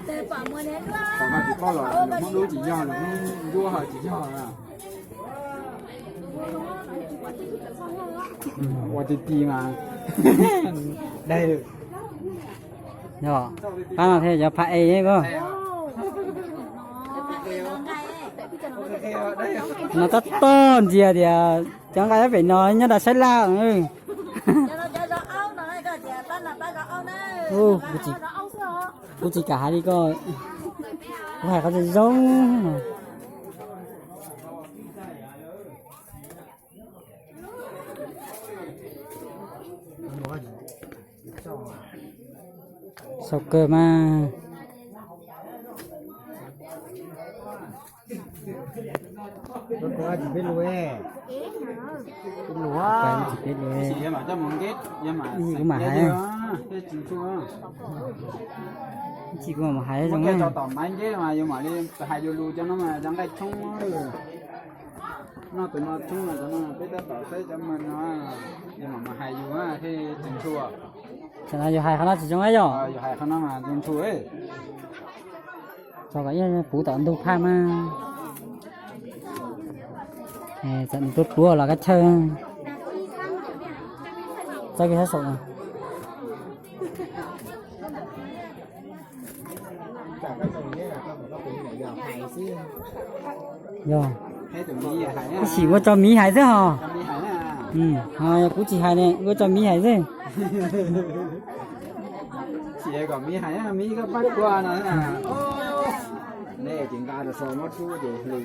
Tsis paub los lus Hmoob Dub tsis yog, lus Hmoob Ncuab ho tsis yog. Ua ti ti mas. Yog, pab no thiaj cov phaj e koj. No tab tom ntsia tias cov nqa pem no nyob rau saib laj. Kuv tsis kam hais li koj, kuv hais qhov zoo zoo. Sau kawg mas. Kuv mam hais, ib chim kuv mam hais zoo na. Tom maiv nceb mas yus mam li hais yus lus cov no mas cov nqaij tshoob. Noj tus no tshoob no, cov no peb tab tom saib cov mas no, yus mam hais yus thiaj tsis ntshua. Tam no yus hais qhov no tsis zoo yog? Yus hais qhov no mas tsis ntshua. Tso kom ib puv tom ntug phaj mas. Txawm nws pluav pluav los kab chaw. Txawb kiag sab saum no. Yog, tab sis ua tso miv hais xwb hos. Ho kuv tsis hais ne, ua tso miv hais xwb. Kom miv hais, miv koj pab kuv no. Nej ces nqa rau so muab rub ces hli.